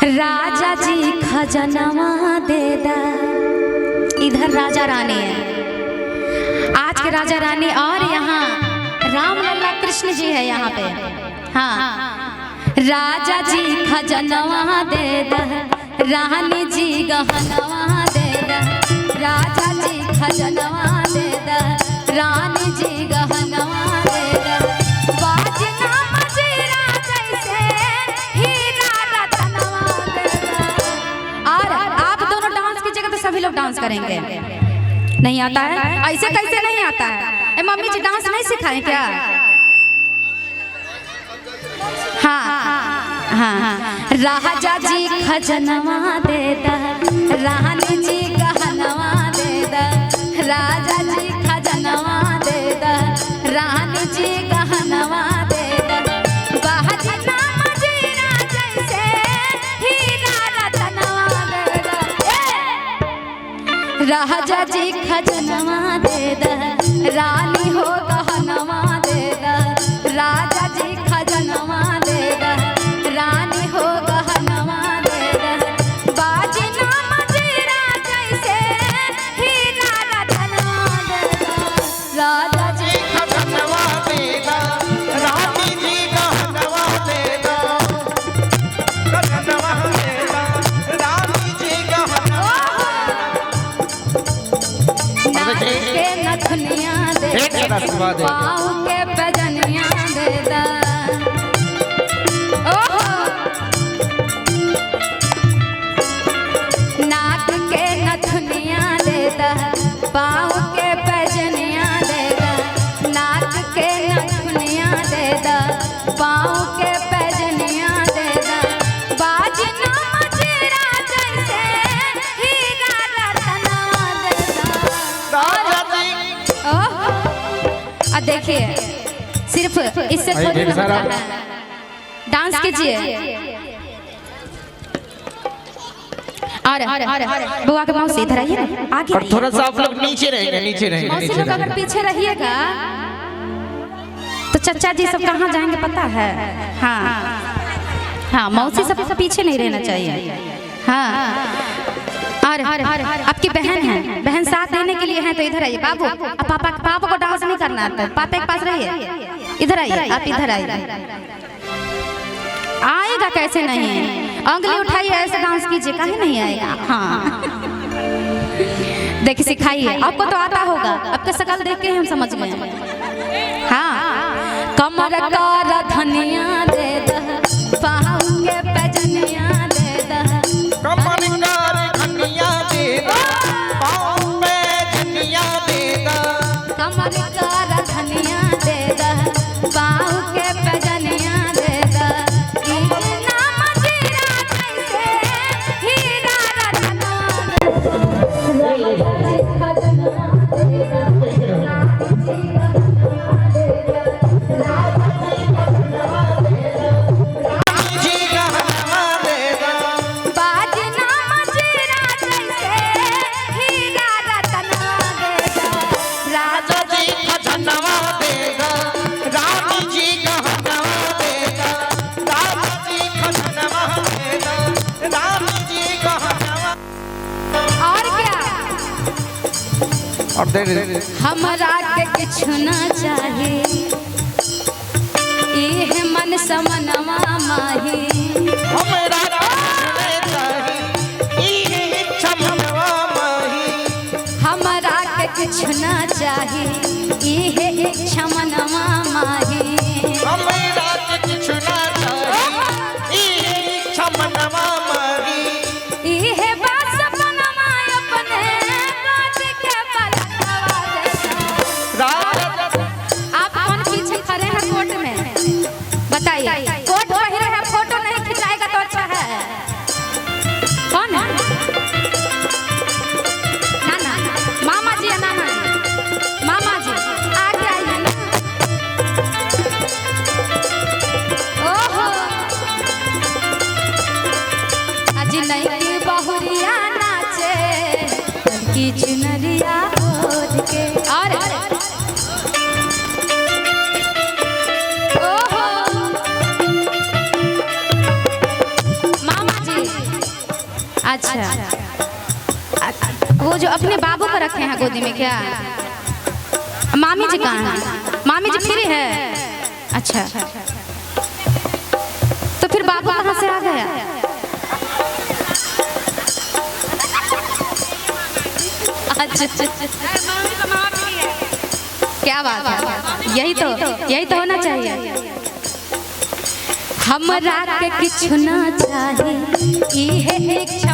राजा जी खजनवा दे दा। इधर राजा रानी है, आज के राजा रानी, और यहाँ राम लल्ला कृष्ण जी है यहाँ पे। हाँ, राजा जी खजनवा दे दा, रानी जी गहनवा दे दा। राजा जी खजनवा दे दा, रानी जी गहनवा दे दा। बाजना मजीरा जैसे हीरा रतनवा दे दा। और आप दोनों डांस कीजिएगा तो सभी लोग डांस करेंगे। नहीं आता है? ऐसे कैसे नहीं आता है? ए मम्मी जी डांस नहीं सिखाए क्या? हाँ हाँ। राजा जी खजनवा दे दा, रानी जी गहनवा दे दा। राजा जी खजनवा दे दा, रानी जी गहनवा दे दा। बाजना मजीरा जैसे हीरा रतनवा दे दा। राजा जी खजनवा दे दा, रानी हो गहनवा दे दा। राजा जी खजनवा दे दा, रानी हो गहनवा दे दा। बाजना मजीरा जैसे हीरा रतनवा दे दा। राजा जी खजनवा दे दा, रानी जी गहनवा दे दा। खजनवा दे दा, रानी जी गहनवा। नाक के नथुनिया दे दा, पाँव के बजनिया दे दा। ओहो, नाक के नथुनिया दे दा, पाँव के बजनिया दे दा। नाक के नथुनिया दे दा, पाँव के बजनिया दे दा। बाजना मजीरा जैसे हीरा रतनवा दे दा। राजा जी ओहो, अब देखिए, सिर्फ इससे थोड़ी ना होता है। डांस कीजिए। और बुआ के मौसी इधर आइए, आगे और थोड़ा सा आप लोग नीचे रहेंगे, नीचे रहेंगे, मौसी नीचे लोग अगर रहेंगे। पीछे रहिएगा तो चचा जी सब कहाँ जाएंगे पता है? हाँ हाँ, मौसी सब पीछे नहीं रहना चाहिए। हाँ, और आपकी बहन है, बहन साथ देने के लिए है तो इधर आइए। बाबू, अब पापा पापा को डांस नहीं करना आता है, पापा के पास रहिए। इधर आइए, आप इधर आइए। आएगा कैसे नहीं? अंगली उठाइए, ऐसे डांस कीजिए, काहे नहीं आएगा? हाँ देखिए, सिखाइए। आपको तो आता होगा, आपका शकल देख के हम समझ गए। हाँ, कमर का धनिया दे दा, पाँव के पैजनिया दे दा। कमर कर धनिया दे दा, पाँव पे धनिया दे दा। कमर का धनिया दे दा, पाँव के पैजनिया दे दा। इतना मजीरा जैसे हीरा रतनवा दे दा। राजा जी खजनवा दे दा, रानी जी गहनवा दे दा। राजा जी खजनवा दे दा, रानी जी गहनवा दे दा। बाजना मजीरा जैसे हीरा रतनवा दे दा। राजा राजा जी खजनवा दे दा, रानी जी गहनवा दे दा। राजा जी खजनवा दे दा, रानी जी गहनवा। और क्या? और दे हमरा के किछु ना चाही, इह मन समनवा माही। हमरा किछु चाही, ई इच्छा मनवा माही। हमरा के किछु ना चाही, इह इच्छा मनवा माही। हमरा के किछु ना चाही, ई इच्छा मनवा माही। इह बात सपनवा अपने बात के पलटवा दे दा। राजा आप कौन पीछे खड़े हैं कोर्ट में? बताइए, कोट पहरे है, फोटो नहीं खिंचाएगा तो अच्छा है। कौन है? नाना, मामा जी है, नाना जी, मामा जी आगे आइए ना। ओहो, आज नई बहुरिया नाचे की चुनरिया ओढ़ के। और ओहो, मामा जी अच्छा, वो जो अपने बाबू को रखे हैं गोदी में क्या? मामी जी कहाँ हैं? मामी जी फ्री है? अच्छा, तो फिर बाबू कहाँ से आ गया? अच्छा अच्छा, क्या बात है, यही तो, यही तो होना चाहिए। हमरा के किछु ना चाही, इहे इच्छा।